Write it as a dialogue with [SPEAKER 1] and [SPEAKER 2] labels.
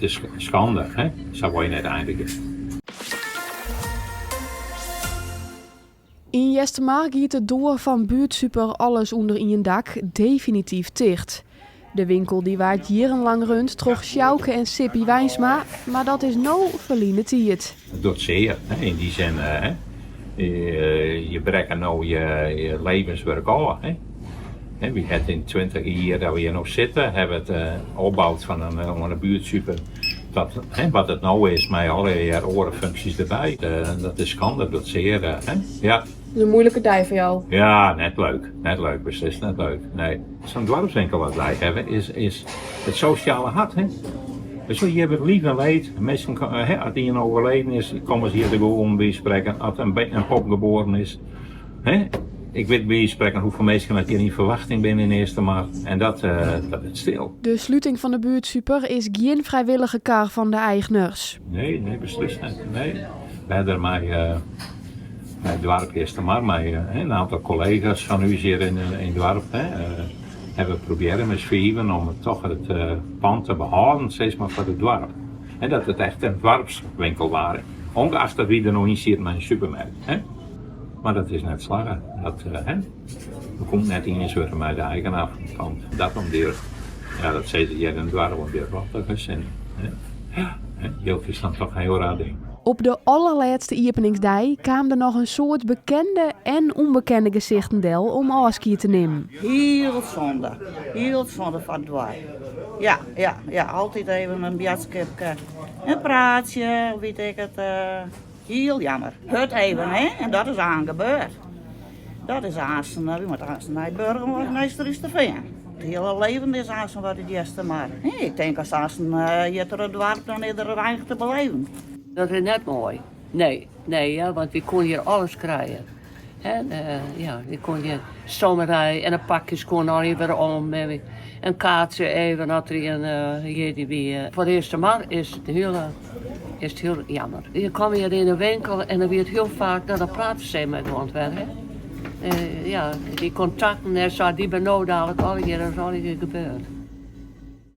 [SPEAKER 1] It is skande, hè? Sa wol je net eindigje.
[SPEAKER 2] Yn Eastermar giet de doar fan buertsuper Alles ûnder ien dak definityf ticht. De winkel dy waard jierrenlang rund troch Sjouke en Sippy Wijnsma, mar dat is no ferline tiid.
[SPEAKER 1] It docht sear, yn dy sin, hè. Je brekke no je levenswurk ôf, hè. Wy hawwe yn 20 jier dat we hjir no sitte, hawwe it opboud fan in oan de buertsuper tot wat it no is mei allegear oare funksjes derby. Dat is skande, docht sear, hè. Ja.
[SPEAKER 2] Dat is in moeilike dei foar jou.
[SPEAKER 1] Ja, net leuk. Net leuk, beslist net leuk. Nee. Sa'n doarpswinkel wat wy hawwe is is it sosjale hart, hè. Dus hjir wurdt lief en leed, minsken, hè, as ien overleden is, komme se hjir te gûlen by sprekken, as in in pop geboren is, hè. Ik wit by sprekken hoefolle minsken dat hjir yn ferwachting binne yn Eastermar en dat dat wurdt stil.
[SPEAKER 2] De sluting fan de buertsuper is gjin frijwillige kar fan de eigners.
[SPEAKER 1] Nee, nee, beslist net. Nee. We ha der mei mei it doarp Eastermar, mei in aantal kollega's fan ús hjir yn it doarp, hè, hawwe we probearre mei ús fiven om toch it pand te behâlden, sis mar, foar it doarp. Hè, dat it echt in doarpswinkel waard. Ongeacht dat wy der no yn sieten mei in supermerk. Hè. Mar dat is net slagge. Dat, hè, der komt net iens wurde mei de eigenaar fan it pand. Dat om dy, ja, dat sizze hjir yn it doarp, om dy rottige sin. Hè. Ja, hè, jild is dan toch in hiel raar ding.
[SPEAKER 2] Op de allerlêste iepeningsdei kaam der noch in soad bekende en ûnbekende gesichten del om ôfskied te nimmen.
[SPEAKER 3] Hiel sonde, hiel sonde foar it doarp. Ja, ja, ja, altyd even in boadskipke, in praatsje, weet ik it. Hiel jammer. Hurd even, hè? En dat is aanst gebeurd. Dat is aanst, wy moatte aanst nei Burgum of nei Surhústerfean. It hiele leven is aanst wat it Eastermar. Ik tink as aanst hjir it doarp, dan is der weinich te beleven.
[SPEAKER 4] Dat is net moai. Nee, nee, ja, want wy koene hjir alles krije. Hè, ja, wy koene hjir stomerij en de pakjes koene allegear wer om. En kaartsje even as der ien hjir die wie. Foar Eastermar is it hiel, is it hiel jammer. Je komme hjir yn de winkel en dan wie it hiel faak, no dan prate se mei gewoan wer. Hè. Ja, dy kontakten en sa, dy binne no dadelijk allegear, dat is allegear gebeurd.